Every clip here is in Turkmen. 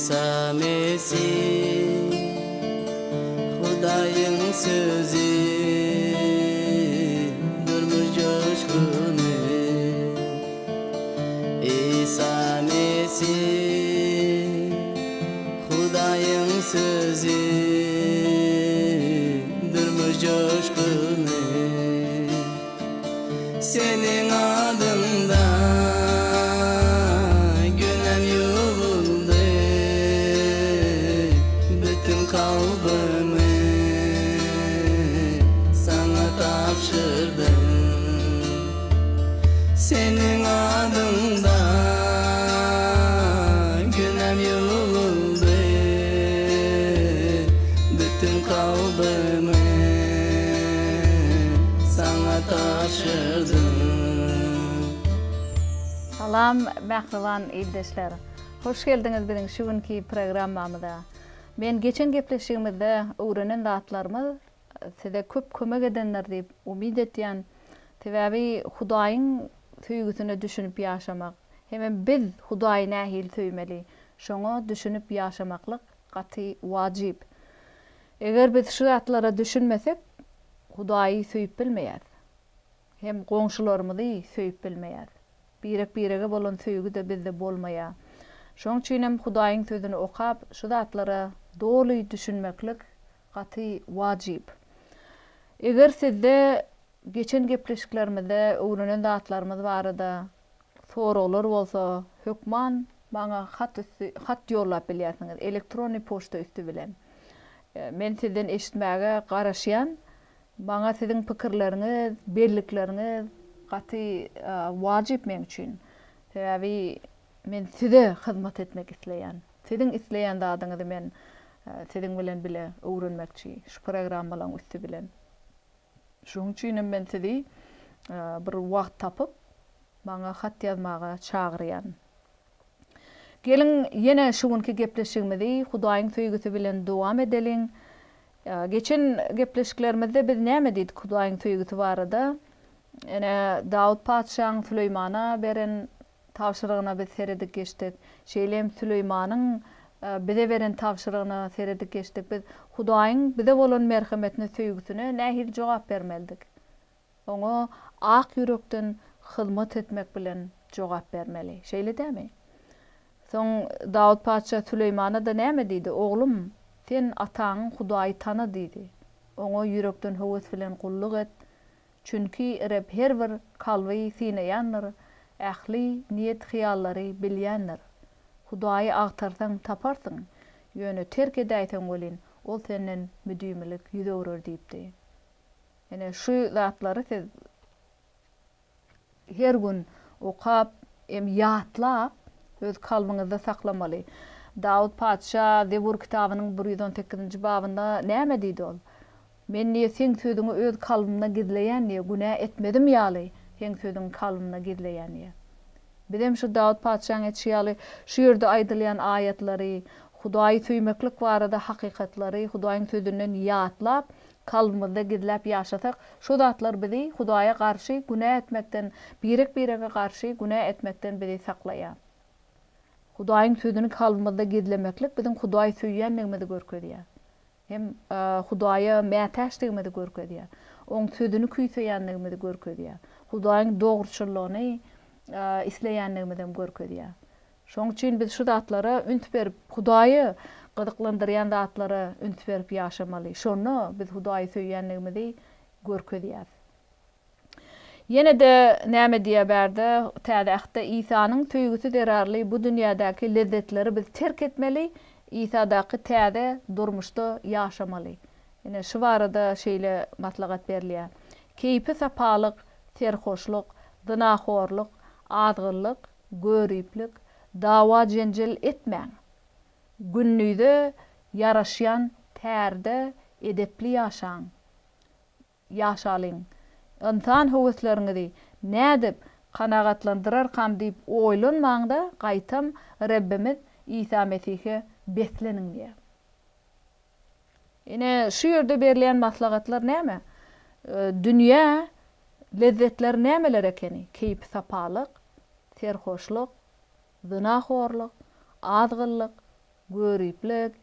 Isa Mesih Hudaýyň sözi Durmuş joşguny Isa Mesih Hudaýyň sözi Durmuş joşguny Seniň adyňda günäm ýuwuldy, Bütin kalbymy Saňa tabşyrdym. Seniň adyňda günäm ýuwuldy, Bütin kalbymy Saňa tabşyrdym. Salam mähriban ildeşler. Hoş geldiňiz biziň şu günki programmamyza. Men geçen gepleşigimizde öwrenen zatlarymyz size köp kömek edendir diýip umyt etýän. Sebäbi Hudaýyň söýgüsine düşünip ýaşamak hemem biz Hudaýy nähili söýmeli şoňa düşünip ýaşamaklyk gaty wajyp. Eger biz şu zatlara düşünmesek, Hudaýy söýüp bilmeýäris. Hem goňşularymyzy söýüp bilmeýäris. Birek-birege bolan söýgi-de bizde bolmaýar. Şonuň üçin hem Hudaýyň Sözüni okap, şu zatlara doly düşünmeklik gaty wajyp. Eger sizde geçen gepleşiklerimizde öwrenen zatlarymyz barada soraglar bolsa, hökman maňa hat üsti hat ýollap bilýärsiňiz, elektronnyý poçta üsti bilen. Men sizden eşitmäge garaşýan. Maňa siziň pikirleriňiz, bellikleriňiz gaty wajyp meň üçin. Sebäbi men size hyzmat etmek isleýän. Siziň isleýän zadyňyzy men siziň bilen bile öwrenmekçi şu programmalaryň üsti bilen. Şonuň üçin hem men sizi bir wagt tapyp, maňa hat ýazmaga çagyrýan. Geliň, ýene şu günki gepleşigimizi Hudaýyň söýgüsi bilen dowam edeliň. Geçen gepleşiklerimizde biz näme diýdik Hudaýyň söýgüsi barada? Ene, Dawut patyşaň Süleýmana beren tabşyrygyna biz seredip geçdik. Şeýle hem Süleýmanyň bize beren tabşyrygyna seredip geçdik. Biz Hudaýyň bize bolan merhemetine, söýgüsine nähili jogap bermelidik? Oňa ak ýürekden hyzmat etmek bilen jogap bermeli. Şeýle dälmi? Soň Dawut patyşa Süleýmana-da näme diýdi? Oglum, sen ataňyň Hudaýy tana diýdi. Oňa ýürekden höwes bilen gulluk et. Çünki Reb her bir kalby synaýandyr, ähli niýet-hyýallary bilýändir. Hudaýy agtarsaň taparsyň, ýöne terk edäýseň welin, Ol senden müdimilik ýüz öwrer diýipdi. Ine, şu zatlary siz her gün okap hem ýatlap, öz kalbyňyzda saklamaly. Dawut patyşa Zebur kitabynyň 118-nji babynda näme diýdi ol? Men diýe seň sözüňi öz kalbymda gizleýän diýe, günä etmezim ýaly seň sözüňi kalbymda gizleýän diýe. Bizem şu Dawut patyşaň etişi ýaly şu ýerde aýdylýan aýatlary, Hudaýy söýmeklik barada hakykatlary Hudaýyň sözünden ýatlap, kalbymyzda gizläp ýaşasak, şo zatlar bizi Hudaýa garşy günä etmekden, birek-birege garşy günä etmekden bizi saklaýar. Hudaýyň sözüni kalbymyzda gizlemeklik biziň Hudaýy söýýändigimizi görkezýär. Hem Hudaýa mätäçdigimizi görkezýär. Oň sözüni küýseýändigimizi görkezýär. Hudaýyň dogruçyllygyny isleýändigimizem görkezýär. Şoň üçin biz şu zatlara üns berip, Hudaýy gyzyklandyrýan zatlara üns berip ýaşamaly. Şonda biz Hudaýy söýýändigimizi görkezýäris. Ýene-de näme diýýär bärde, Täze Ähtde Isanyň söýgüsi zerarly bu dünýädäki lezzetleri biz terk etmeli, Isadaky täze durmuşda ýaşamaly. Ine, şu barada şeýle maslahat berilýär, Keýpi-sapalyk, serhoşlyk, zynahorlyk, azgynlyk, göriplik, dawa-jenjel etmäň. Gündize ýaraşýan tärde edepli ýaşaň. Ýaşalyň. Ynsan höwesleriňizi nädip kanagatlandyrarkam diýip oýlanmaň-da, gaýtam Rebbimiz Isa Mesihe besleniň diýýär. Ine, şu ýerde berilýän maslahatlar näme? Dünýä lezzetleri nämeler ekeni? Keýpi-sapalyk, serhoşlyk, zynahorlyk, azgynlyk. Göriplik,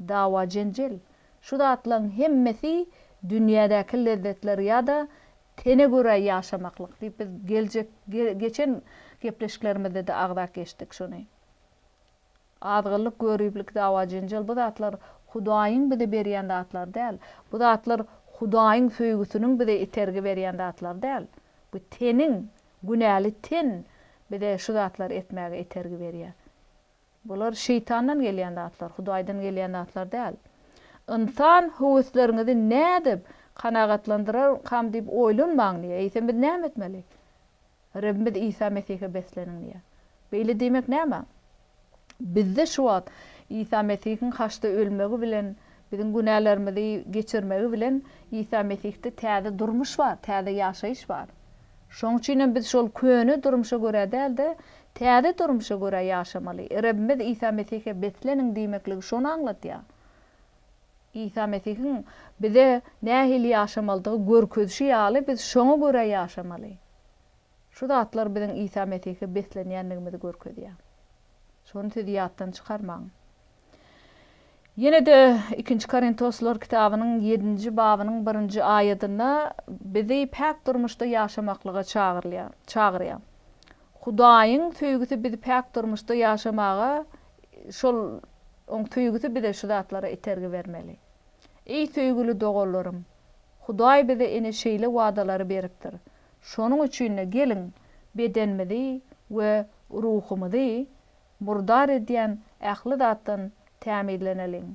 dawa-jenjel. Şu zatlaryň hemmesi dünýädäki lezzetler ýa-da tene görä ýaşamaklyk diýip biz geljek geçen gepleşiklerimizde-de agzap geçdik şuny. Azgynlyk, göriplik, dawa-jenjel bu zatlar Hudaýyň bize berýän zatlary däl. Bu zatlar Hudaýyň söýgüsiniň bize itergi berýän zatlary däl. Bu teniň, günäli ten bize şu zatlary etmäge itergi berýär. Bular şeýtandan gelýän zatlar, Hudaýdan gelýän zatlar däl. Ynsan höwesleriňizi nädip kanagatlandyrarkam diýip oýlanmaň diýýär. Eýsem biz näme etmeli? Rebbimiz Isa Mesihe besleniň diýýär. Beýle diýmek näme? Bizde şu wagt Isa Mesihiň haçda ölmegi bilen, biziň günälerimizi geçirmegi bilen Isa Mesihde täze durmuş bar, täze ýaşaýyş bar. Şoň üçin hem biz şol köne durmuşa görä däl-de, täze durmuşa görä ýaşamaly. Rebbimiz Isa Mesihe besleniň diýmekligi şony aňladýar. Isa Mesihiň bize nähili ýaşamalydygy görkezişi ýaly biz şoňa görä ýaşamaly. Şu zatlar biziň Isa Mesihe beslenýändigimizi görkezýär. Şony siz ýatdan çykarmaň. Ýene-de Ikinji Korintoslar kitabynyň ýedinji babynyň birinji aýadynda bizi päk durmuşda ýaşamaklyga çagyrylýar, çagyrýar. Hudaýyň söýgüsi bizi päk durmuşda ýaşamaga şol Oň söýgüsi bize şu zatlara itergi bermeli. Eý söýgüli doganlarym, Hudaý bize ine şeýle wadalary beripdir. Şonuň üçin-de geliň, bedenimizi we ruhumyzy murdar edýän ähli zatdan tämizleneliň.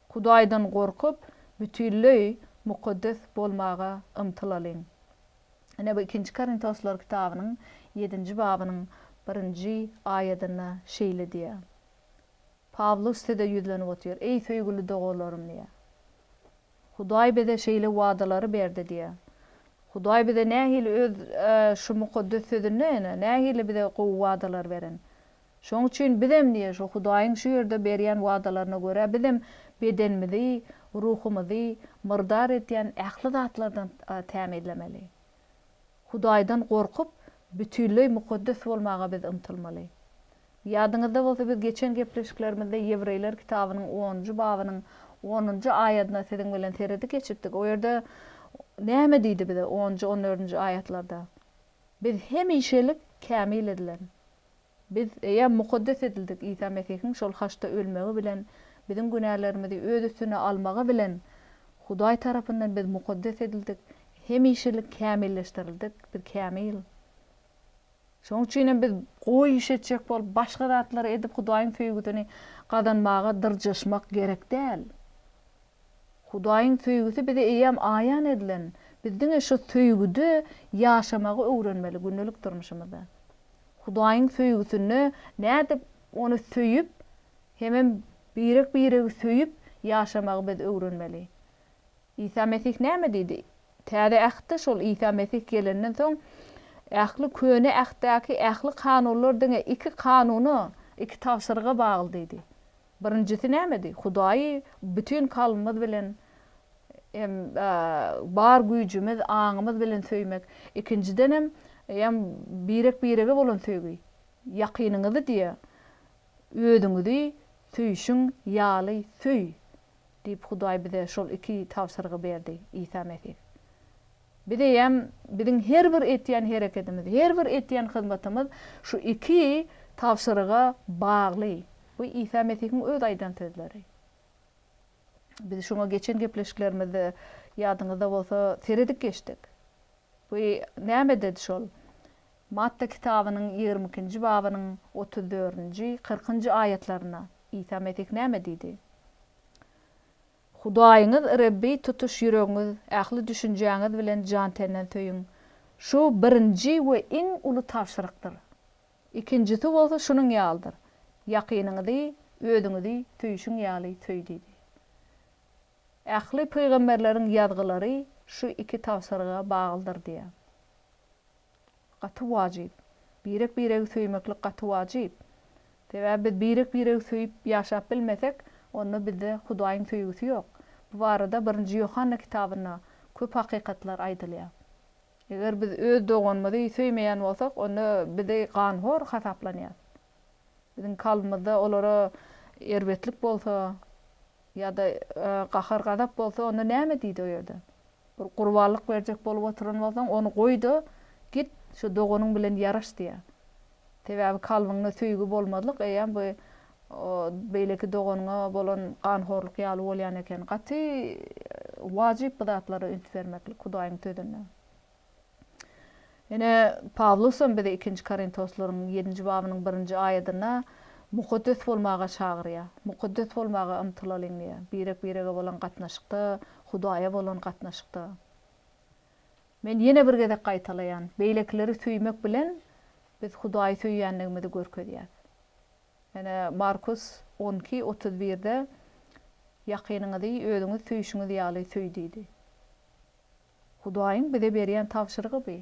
Hudaýdan gorkup, bütinleý mukaddes bolmaga ymtylalyň. Ine bu Ikinji Korintoslar kitabynyň ýedinji babynyň birinji aýadynda şeýle diýýär. Pawlus size ýüzlenip otyr, Eý, söýgüli doganlarym diýýär. Hudaý bize şeýle wadalary berdi diýýär. Hudaý bize nähili öz şu mukaddes sözünde ene, nähili bize gowy wadalar beren. Şoň üçin bizem diýýär, şu Hudaýyň şu ýerde berýän wadalaryna görä bizem bedenimizi, ruhumyzy myrdar edýän ähli zatlardan tämizlemeli. Hudaýdan gorkup, bütinleý mukaddes bolmaga biz ymtylmaly. Ýadyňyzda bolsa biz geçen gepleşiklerimizde Ýewreýler kitabynyň onunjy babynyň onunjy aýadyna siziň bilen seredip geçipdik. O ýerde näme diýdi bize onunjy, on dördünji aýatlarda? Biz hemişelik kämil edilen. Biz eýýäm mukaddes edildik Isa Mesihiň şol haçda ölmegi bilen, biziň günälerimizi öz üstüne almagy bilen Hudaý tarapyndan biz mukaddes edildik, hemişelik kämilleşdirildik, biz kämil. Şonuň üçin hem biz gowy iş etjek bolup, başga zatlary edip Hudaýyň söýgüsini gazanmaga dyrjaşmak gerek däl. Hudaýyň söýgüsi bize eýýäm aýan edilen. Biz diňe şu söýgüde ýaşamagy öwrenmeli gündelik durmuşymyzda. Hudaýyň söýgüsinde nädip Ony söýüp, hemem birek-biregi söýüp ýaşamagy biz öwrenmeli. Isa Mesih näme diýdi? Täze Ähtde şol Isa Mesih gelenden soň, ähli Köne Ähtdäki ähli kanunlar diňe iki kanuna, iki tabşyryga bagly diýdi. Birinjisi nämedi? Hudaýy bütin kalbymyz bilen hem bar güýjümiz, aňymyz bilen söýmek. Ikinjidenem, hem birek-birege bolan söýgi. Ýakynyňyzy diýe, özüňizi söýşüň ýaly söý. Diýip, Hudaý bize şol iki tabşyrygy berdi, Isa Mesih. Biz eýýäm, biziň her bir etýän hereketimiz, her bir etýän hyzmatymyz şu iki tabşyryga bagly. Bu Isa Mesihiň öz aýdan sözleri. Biz şuňa geçen gepleşiklerimizde, ýadyňyzda bolsa, seredip geçdik. Bu nämededi şol? Matta kitabynyň ýigrimi ikinji babynyň otuz dördünji, kyrkynjy aýatlarynda Isa Mesih näme diýdi? Hudaýyňyz Rebbi tutuş ýüregiňiz, ähli düşünjäňiz bilen jan-tenden söýüň. Şu birinji we iň uly tabşyrykdyr. Ikinjisi bolsa şunuň ýalydyr, Ýakynyňyzy özüňizi söýşüň ýaly söý diýdi. Ähli pygamberleriň ýazgylary şu iki tabşyryga baglydyr diýýär. Gaty wajyp. Birek-biregi söýmeklik gaty wajyp. Sebäbi biz birek-biregi söýüp ýaşap bilmesek, onda bizde Hudaýyň söýgüsi ýok. Bu barada Birinji Ýohanna kitabynda köp hakykatlar aýdylýar. Eger biz öz doganymyzy söýmeýän bolsak, onda bizi ganhor hasaplanýar. Biziň kalbymyzda olara erbetlik bolsa, ýa-da gahar-gazap bolsa, onda näme diýdi o ýerde? Bir gurbanlyk berjek bolup oturan bolsaň, ony goý-da, git, şu doganyň bilen ýaraş diýýär. Sebäbi kalbyňda söýgi bolmazlyk eýýäm bu beýleki doganyňa bolan ganhorluk ýaly bolýan eken. Gaty wajyp bu zatlara üns bermeklik Hudaýyň Sözünde. Ine, Pawlusam bizi ikinji Korintoslaryň ýedinji babynyň birinji aýadynda mukaddes bolmaga çagyrýar. Mukaddes bolmaga ymtylalyň diýýär. Birek-birege bolan gatnaşykda, Hudaýa bolan gatnaşykda. Men ýene bir gezek gaýtalaýan, beýlekileri söýmek bilen biz Hudaýy söýýändigimizi görkezýäs. Ine, Markus 12, 31-de Ýakynyňyzy özüňiz söýşüňiz ýaly söý diýdi. Hudaýyň bize berýän tabşyrygy bu.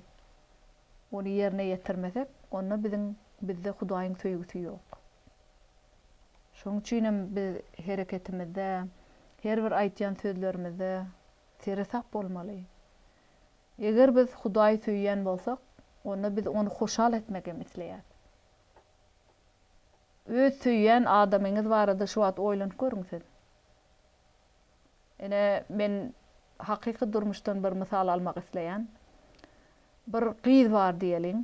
Ony ýerine ýetirmesek, onda biziň bizde Hudaýyň söýgüsi ýok. Şonuň üçinem biz hereketimizde, her bir aýtýan sözlerimizde seresap bolmaly. Eger biz Hudaýy söýýän bolsak, onda biz Ony hoşal etmek hem isleýäris. Öz söýýän adamyňyz barada şu wagt oýlanyp görüň siz. Ine, men hakyky durmuşdan bir mysal almak isleýän. Bir gyz bar diýeliň.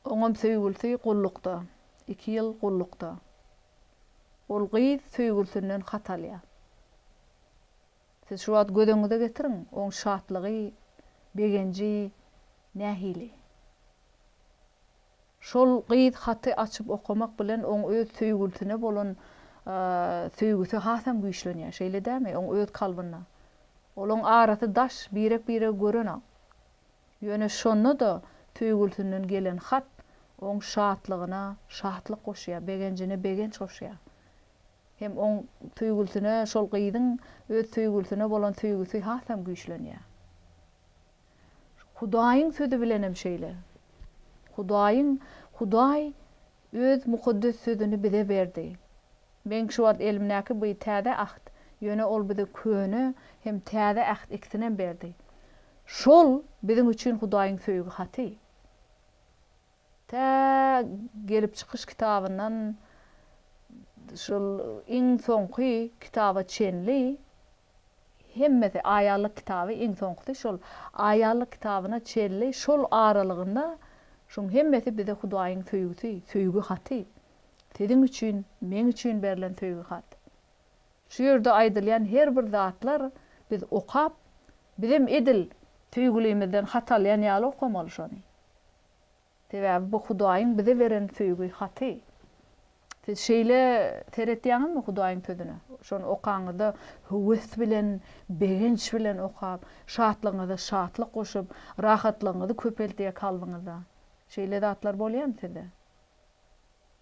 Oňam söýgülisi gullukda. Iki ýyl gullukda. Ol gyz söýgülisinden hat alýar. Siz şu wagt göz öňüňize getiriň, oň şatlygy, begenji nähili? Şol gyz haty açyp okamak bilen oň öz söýgülisine bolan söýgüsi hasam güýçlenýär, şeýle dälmi? Oň öz kalbynda. Olaň arasy daş, birek-biregi görenok. Ýöne şonda-da söýgülisinden gelen hat oň şatlygyna şatlyk goşýar, begenjine begenç goşýar. Hem oň söýgülisine, şol gyzyň öz söýgülisine bolan söýgüsi hasam güýçlenýär. Hudaýyň sözi bilenem şeýle. Hudaýyň, Hudaý Öz mukaddes sözüni bize berdi. Meň şu wagt elimdäki bu Täze Äht, ýöne Ol bize Köne hem Täze Äht ikisinem berdi. Şol biziň üçin Hudaýyň söýgi haty. Tä Gelip çykyş kitabyndan şol iň soňky kitaba çenli hemmesi Aýanlyk kitaby iň soňkusy şol Aýanlyk kitabyna çenli şol aralygynda şuň hemmesi bize Hudaýyň söýgüsi, söýgi haty. Siziň üçin, meň üçin berlen söýgi hat. Şu ýerde aýdylýan her bir zatlar biz okap, bizem edil söýgülimizden hat alýan ýaly okamaly şony. Sebäbi bu Hudaýyň bize beren söýgi haty. Siz şeýle seretýäňizmi Hudaýyň Sözüne? Şony okaňyzda höwes bilen, begenç bilen okap, şatlygyňyza şatlyk goşup, rahatlygyňyzy köpeldýär kalbyňyzda. Şeýle zatlar bolýarmy sizde?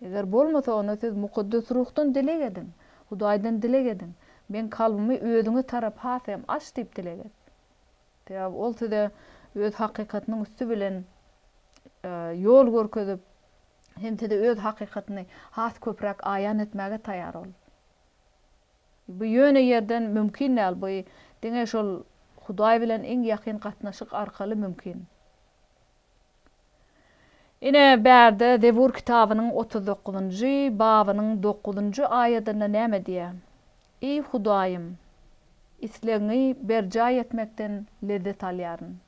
Eger bolmasa, onda siz Mukaddes Ruhdan dileg ediň. Hudaýdan dileg ediň. Meň kalbymy Özüňe tarap has hem aç diýip dileg et. Sebäbi Ol size Öz hakykatynyň üsti bilen ýol görkezip, hem size Öz hakykatyny has köpräk aýan etmäge taýýar Ol. Bu ýöne ýerden mümkin däl, bu diňe şol Hudaý bilen iň ýakyn gatnaşyk arkaly mümkin. Ine, bärde Zebur kitabynyň 39-njy babynyň dokuzynjy aýadynda näme diýýär? Eý, Hudaýym, islegiňi berjaý etmekden lezzet alýaryn.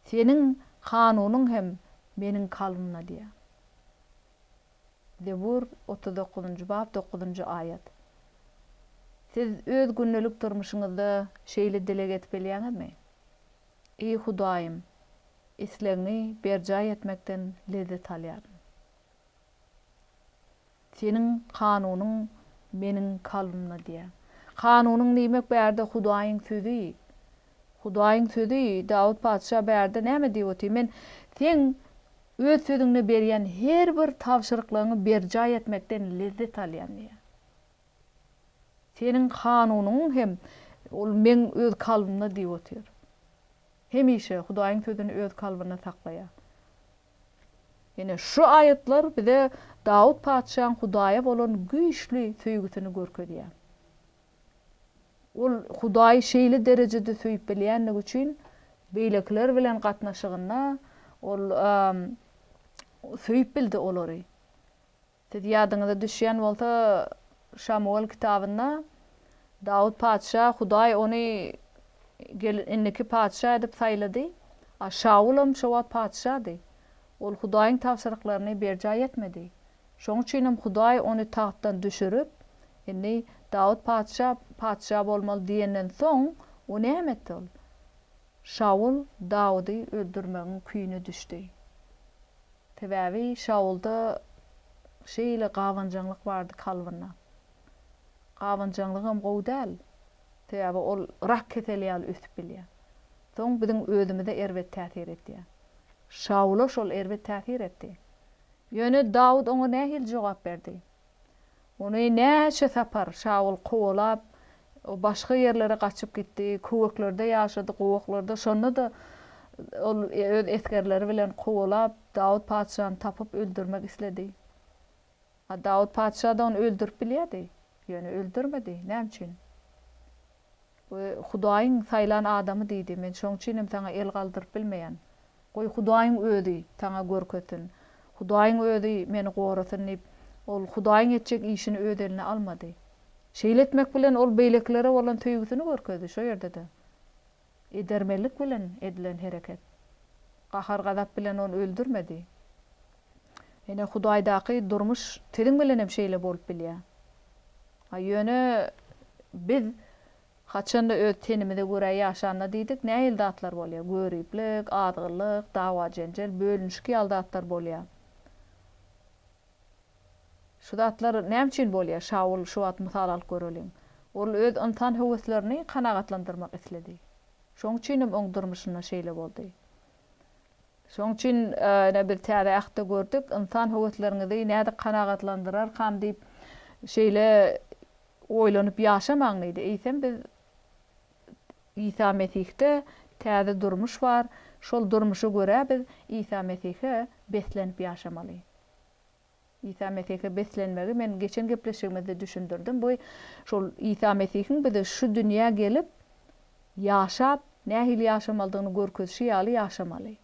Seniň kanunyň hem meniň kalbymda diýýär. Zebur 39-njy bap dokuzynjy aýat. Siz öz gündelik durmuşyňyzda şeýle dileg edip bilýäňizmi? Eý, Hudaýym, islegiňi berjaý etmekden lezzet alýaryn. Seniň kanunyň meniň kalbymda diýýär. Kanunyň diýmek bärde Hudaýyň sözi. Hudaýyň sözi, Dawut patyşa bärde näme diýip otyr? Men Seň Öz sözüňde berýän her bir tabşyryklaryňy berjaý etmekden lezzet alýan diýýär. Seniň kanunyň hem ol meň öz kalbymda diýip otyr. Hemişe Hudaýyň sözüni öz kalbynda saklaýar. Ine, şu aýatlar bize Dawut patyşaň Hudaýa bolan güýçli söýgüsini görkezýär. Ol Hudaýy şeýle derejede söýüp bilýändigi üçin, beýlekiler bilen gatnaşygynda ol söýüp bildi olary. Siz ýadyňyza düşýän bolsa. Şamuwel kitabynda Dawut patyşa Hudaý ony gel indiki patyşa edip saýlady. A Şawulam şo wagt patyşady. Ol Hudaýyň tabşyryklaryny berjaý etmedi. Şoň üçinem Hudaý ony tagtdan düşürip, indi Dawut patyşa patyşa bolmaly diýenden soň, o näme etdi ol? Şawul Dawudy öldürmegiň küýüne düşdi. Sebäbi Şawulda şeýle gabanjaňlyk bardy kalbynda. Gabanjaňlygam gowy däl. Sebäbi ol rak keseli ýaly ösüp bilýär. Soň biziň özümize erbet täsir etýär. Şawula şol erbet täsir etdi. Ýöne Dawut oňa nähili jogap berdi? Ony näçe sapar Şawul kowalap, başga ýerlere gaçyp gitdi, köweklerde ýaşady, gowaklarda, şonda-da ol öz esgerleri bilen kowalap, Dawut patyşany tapyp öldürmek isledi. A Dawut patyşa-da ony öldürip bilýärdi, ýöne öldürmedi. Näme üçin? Bu Hudaýyň saýlan adamy diýdi, men şoň üçin hem saňa el galdyryp bilmeýän. Goý, Hudaýyň Özi saňa görkezsin. Hudaýyň Özi meni gorasyn diýip, ol Hudaýyň etjek işini öz eline almady. Şeýle etmek bilen ol beýlekilere bolan söýgüsini görkezdi, şo ýerde-de. Edermenlik bilen edilen hereket. Gahar-gazap bilen ony öldürmedi. Ine, Hudaýdaky durmuş siziň bilen hem şeýle bolup bilýär. A ýöne biz haçanda öz tenimize görä ýaşanda diýdik, nähili zatlar bolýar? Göriplik, azgynlyk, dawa-jenjel, bölünişik ýaly zatlar bolýar. Şu zatlar näme üçin bolýar? Şawul şu wagt mysal alyp göreliň. Ol öz ynsan höweslerini kanagatlandyrmak isledi. Şoň üçin hem oň durmuşynda şeýle boldy. Şoň üçin ine biz Täze Ähtde gördük, ynsan höwesleriňizi nädip kanagatlandyrarkam diýip, şeýle oýlanyp ýaşamaň diýdi. Eýsem biz Isa Mesihde täze durmuş bar, şol durmuşa görä biz Isa Mesihe beslenip ýaşamaly. Isa Mesihe beslenmegi men geçen gepleşigimizde düşündirdim. Bu şol Isa Mesihiň bize şu dünýä gelip, ýaşap, nähili ýaşamalydygyny görkezişi ýaly ýaşamaly.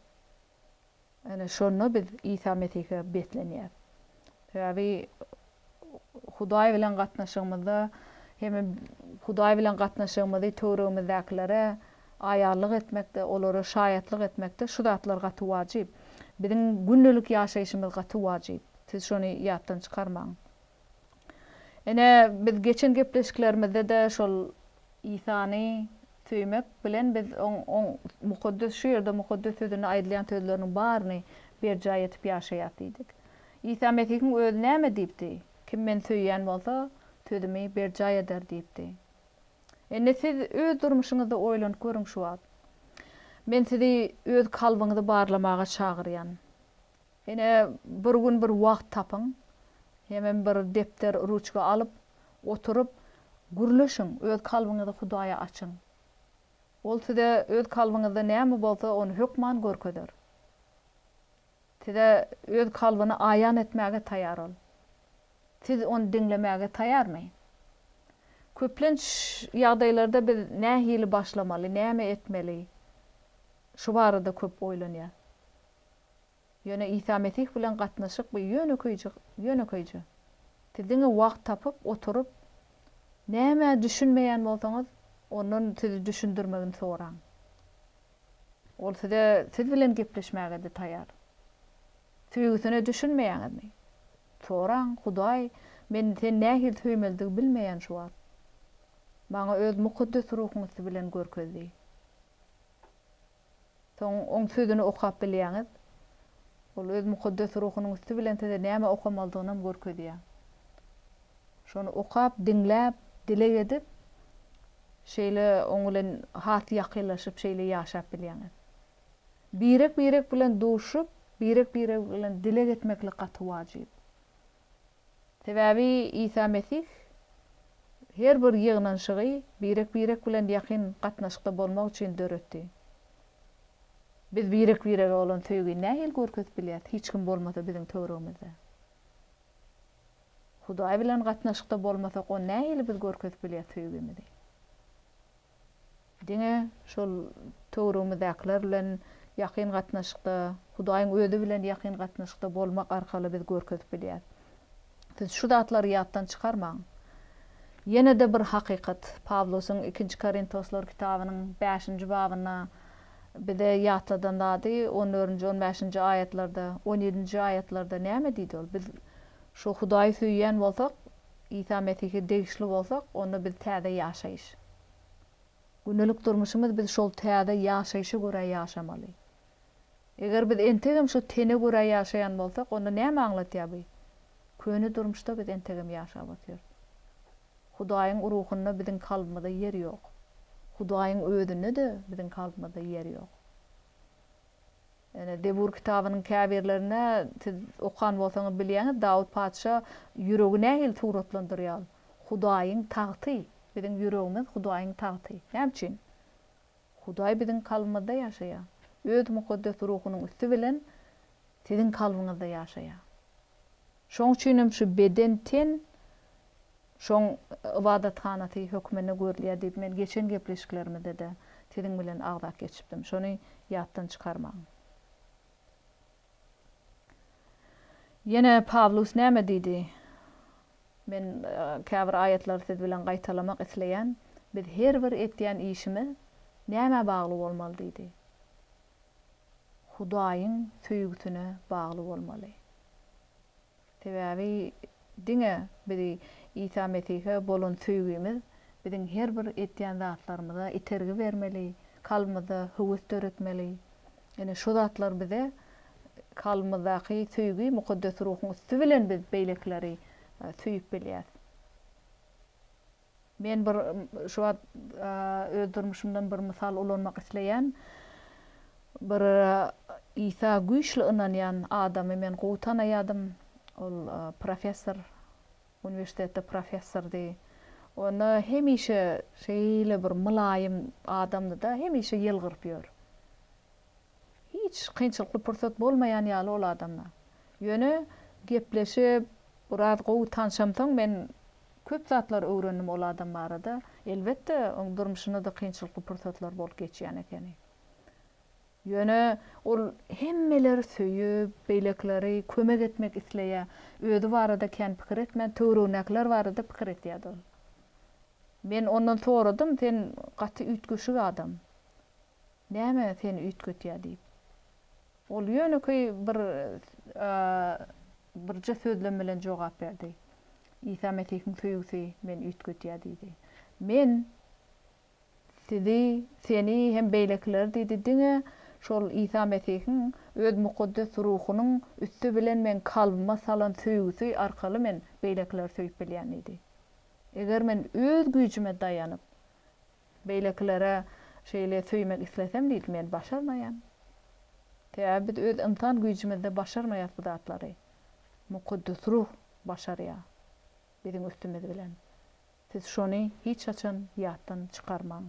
Ine, şonda biz Isa Mesihe beslenýäris. Sebäbi Hudaý bilen gatnaşygymyzda hemem Hudaý bilen gatnaşygymyzy töweregimizdäkilere aýanlyk etmekde, olara şaýatlyk etmekde şu zatlar gaty wajyp. Biziň gündelik ýaşaýşymyz gaty wajyp. Siz şony ýatdan çykarmaň. Ine, biz geçen gepleşiklerimizde-de şol Isany söýmek bilen biz oň oň mukaddes şu ýerde mukaddes sözünde aýdylýan sözleriniň baryny berjaý edip ýaşaýas diýdik. Isa Mesihiň özi näme diýipdi? Kim meni söýýän bolsa, sözümi berjaý eder diýipdi. Indi siz öz durmuşyňyzda oýlanyp görüň şu wagt. Men sizi öz kalbyňyzy barlamaga çagyrýan. Ine, bir gün bir wagt tapyň, hemem bir depder, ruçka alyp, oturyp, gürleşiň, öz kalbyňyzy Hudaýa açyň. Ol size öz kalbyňyzda näme bolsa, ony hökman görkezer. Size öz kalbyny aýan etmäge taýýar ol. Siz ony diňlemäge taýýarmy? Köplenç ýagdaýlarda biz nähili başlamaly, näme etmeli, şu barada köp oýlanýas. Ýöne Isa Mesih bilen gatnaşyk bu ýönekeýje, ýönekeýje. Siz diňe wagt tapyp, oturyp, nämä düşünmeýän bolsaňyz, ondan sizi düşündirmegini soraň. Ol size, siz bilen gepleşmäge-de taýýar. Söýgüsine düşünmeýäňizmi? Soraň, Hudaý, men Seni nähili söýmelidigi bilmeýän şu wagt. Maňa Öz Mukaddes Ruhuň üsti bilen görkez diý. Soň Oň Sözüni okap bilýäňiz. Ol Öz Mukaddes Ruhunyň üsti bilen size näme okamalydygynam görkezýär. Şony okap, diňläp, dileg edip, şeýle Oň bilen has ýakynlaşyp, şeýle ýaşap bilýäňiz. Birek-birek bilen duşup, birek-birek bilen dileg etmeklik gaty wajyp. Sebäbi Isa Mesih her bir ýygnanyşygy birek-birek bilen ýakyn gatnaşykda bolmak üçin döretdi. Biz birek-birege bolan söýgini nähili görkezip bilýäris, hiç kim bolmasa biziň töweregimizde? Hudaý bilen gatnaşykda bolmasak, ony nähili biz görkezip bilýäris söýgimizi? Diňe şol töweregimizdäkiler bilen ýakyn gatnaşykda, Hudaýyň Özi bilen ýakyn gatnaşykda bolmak arkaly biz görkezip bilýäris. Siz şu zatlary ýatdan çykarmaň. Ýene-de bir hakykat, Pawlusyň Ikinji Korintoslar kitabynyň bäşinji babynda bize ýatladan zady, on dördünji, on bäşinji aýatlarda, on ýedinji aýatlarda näme diýdi ol? Biz şu Hudaýy söýýän bolsak, Isa Mesihe degişli bolsak, onda biz täze ýaşaýyş. Gündelik durmuşymyz biz şol täze ýaşaýşa görä ýaşamaly. Eger biz entegem şu tene görä ýaşaýan bolsak, onda näme aňlatýar bu? Köne durmuşda biz entegem ýaşap otyrys. Hudaýyň Ruhunda biziň kalbymyzda ýer ýok. Hudaýyň Özünde-de biziň kalbymyzda ýer ýok. Ýöne Zebur kitabynyň käbirlerinde siz okan bolsaňyz bilýäňiz, Dawut patyşa ýüregi nähili suratlandyrýar. Hudaýyň tagty, biziň ýüregimiz Hudaýyň tagty. Näme üçin? Hudaý biziň kalbymyzda ýaşaýar. Öz Mukaddes Ruhunyň üsti bilen siziň kalbyňyzda ýaşaýar. Şoň üçin hem şu beden, ten şoň ybadathanasy hökmünde görülýär diýip men geçen gepleşiklerimizde-de siziň bilen agzap geçipdim. Şony ýatdan çykarmaň. Ýene Pawlus näme diýdi? Men käbir aýatlary siz bilen gaýtalamak isleýän. Biz her bir etýän işimiz nämä bagly bolmaly diýdi? Hudaýyň söýgüsine bagly bolmaly. Sebäbi diňe bizi Isa Mesihe bolan söýgimiz biziň her bir etýän zatlarymyza itergi bermeli, kalbymyzda höwes döretmeli. Ine, şu zatlar bize kalbymyzdaky söýgi Mukaddes Ruhuň üsti bilen biz beýlekileri söýüp bilýäris. Men bir şu wagt öz durmuşymdan bir mysal ulanmak isleýän. Bir Isa güýçli ynanýan adamy men gowy tanaýadym. Ol professor, uniwersitetde professordy. Onda hemişe şeýle bir mylaýym adamdy-da, hemişe ýylgyryp ýör. Hiç kynçylykly pursat bolmaýan ýaly ol adamda. Ýöne gepleşip, biraz gowy tanşamsoň men köp zatlar öwrendim ol adam barada. Elbetde, oň durmuşynda-da kynçylykly pursatlar bolup geçýän ekeni. Ýöne ol hemmeleri söýüp, beýlekileri kömek etmek isleýär. Özi barada kän pikir etmän, töweregindäkiler barada pikir etýärdi ol. Men ondan soradym, sen gaty üýtgeşik adam. Näme seni üýtgetýär diýip. Ol ýönekeý bir birje sözlem bilen jogap berdi. Isa Mesihiň söýgüsi meni üýtgetýär diýdi. Men sizi, seni hem beýlekileri diýdi, diňe şol Isa Mesihiň öz mukaddes ruhunyň üsti bilen meň kalbyma salan söýgüsi arkaly men beýlekileri söýüp bilýän diýdi. Eger men öz güýjüme daýanyp, Beýlekilere şeýle söýmek islesem diýdi, men başarmaýan. Sebäbi biz öz ynsan güýjümizde başarmaýas bu zatlary. Mukaddes Ruh başarýar biziň üstümiz bilen. Siz şony hiç haçan ýatdan çykarmaň.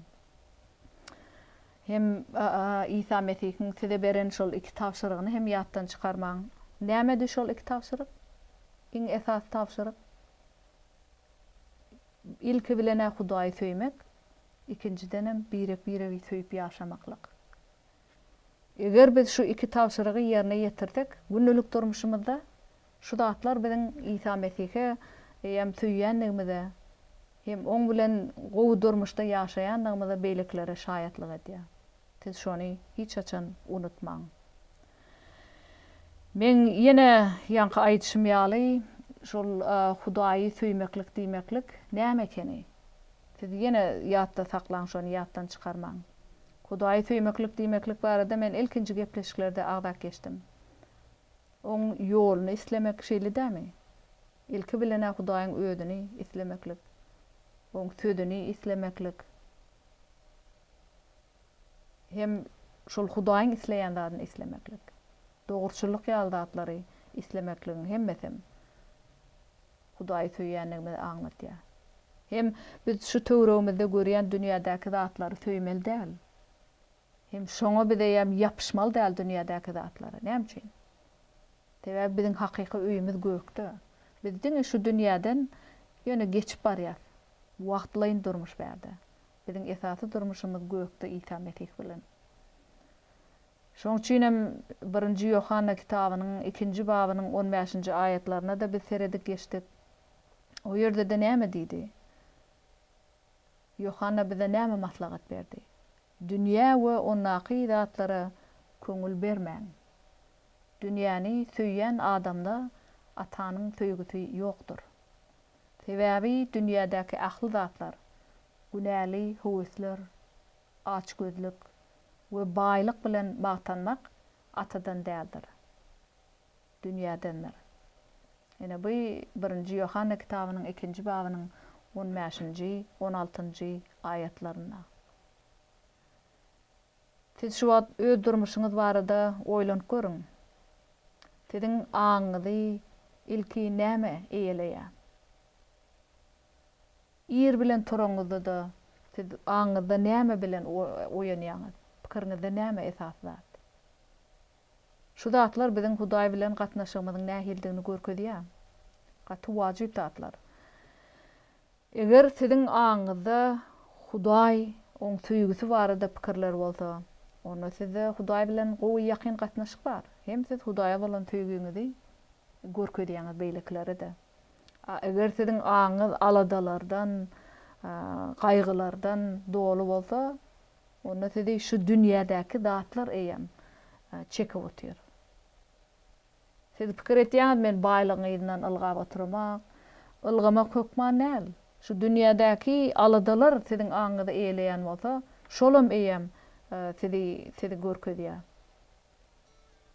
Hem Isa Mesihiň size beren şol iki tabşyrygyny hem ýatdan çykarmaň. Nämedi şol iki tabşyryk? Iň esasy tabşyryk? Ilki bilen-ä Hudaýy söýmek, ikinjidenem birek-biregi söýüp ýaşamaklyk. Eger biz şu iki tabşyrygy ýerine ýetirsek, gündelik durmuşymyzda şu zatlar biziň Isa Mesihe hem söýýändigimize, hem Oň bilen gowy durmuşda ýaşaýandygymyza beýlekilere şaýatlyk edýär. Siz şony hiç haçan unutmaň. Meň ýene ýaňky aýdyşym ýaly, şol Hudaýy söýmeklik diýmeklik näme ekeni? Siz ýene ýatda saklaň şony, ýatdan çykarmaň. Hudaýy söýmeklik diýmeklik barada men ilkinji gepleşiklerde agzap geçdim. Oň ýoluny islemek şeýle dämi? Ilki bilen-ä Hudaýyň özüni islemeklik, Oň sözüni islemeklik. Hem şol Hudaýyň isleýän zadyny islemeklik. Dogruçyllyk ýaly zatlary islemekligiň hemmesem Hudaýy söýýänligimizi aňladýar. Hem biz şu töweregimizde görýän dünýädäki zatlary söýmeli däl. Hem şoňa biz eýýäm ýapyşmaly däl dünýädäki zatlara. Näme üçin? Sebäbi biziň hakyky öýümiz gökde. Biz diňe şu dünýäden ýöne geçip barýas. Wagtlaýyn durmuş bärde. Biziň esasy durmuşymyz gökde Isa Mesih bilen. Şonuň üçin hem Birinji Ýohanna kitabynyň ikinji babynyň on bäşinji aýatlaryna-da biz seredip geçdik. O ýerde-de näme diýdi? Ýohanna bize näme maslahat berdi? Dünýä we ondaky zatlara köňül bermäň. Dünýäni söýýän adamda Atanyň söýgüsi ýokdur. Sebäbi dünýädäki ähli zatlar, günäli höwesler, açgözlük we baýlyk bilen magtanmak Atadan däldir, dünýädendir. Ine, bu Birinji Ýohanna kitabynyň ikinji babynyň on bäşinji, on altynjy aýatlarynda. Siz şu wagt öz durmuşyňyz barada oýlanyp görüň. Siziň aňyňyzy ilki näme eýeleýär? Ir bilen turaňyzda-da siz aňyňyzda näme bilen oýanýaňyz? Pikiriňizde näme esasy zat? Şu zatlar biziň Hudaý bilen gatnaşygymyzyň nähilidigini görkezýär. Gaty wajyp zatlar. Eger siziň aňyňyzda Hudaý, Oň söýgüsi barada pikirler bolsa, onda sizde Hudaý bilen gowy ýakyn gatnaşyk bar. Hem siz Hudaýa bolan söýgiňizi görkezýäňiz beýlekilere-de. A eger siziň aňyňyz aladalardan, gaýgylardan doly bolsa, onda sizi şu dünýädäki zatlar eýýäm çekip otyr. Siz pikir etýäňiz men baýlygyň yzyndan ylgap oturamak. Ylgamak hökman däl. Şu dünýädäki aladalar siziň aňyňyzy eýeleýän bolsa, şolam eýýäm sizi sizi görkezýär.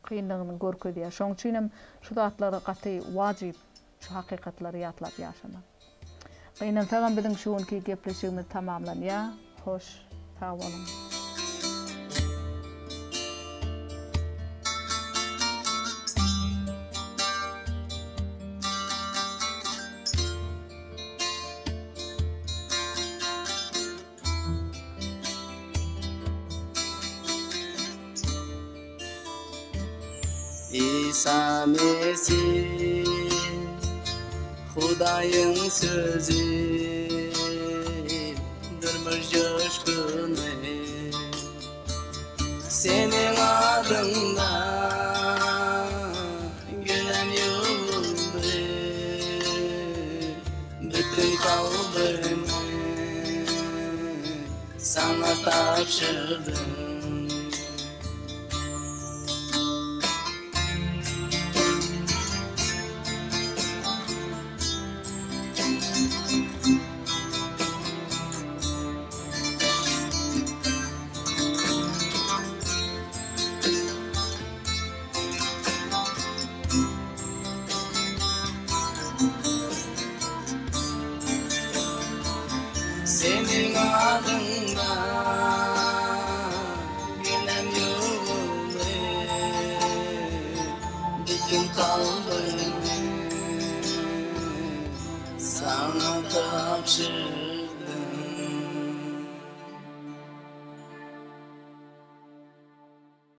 Kynlygyny görkezýär. Şoň üçin hem şu zatlar gaty wajyp, şu hakykatlary ýatlap ýaşamak. Gynansagam biziň şu günki gepleşigimiz tamamlanýar. Hoş, sag boluň. Isa Mesih Hudaýyň sözi Durmuş joşguny Seniň adyňda Günäm ýuwuldy Bütün kalbymy Saňa tabşyrdym. Seniň adyňda günäm ýuwuldy, Bütin kalbymy saňa tabşyrdym.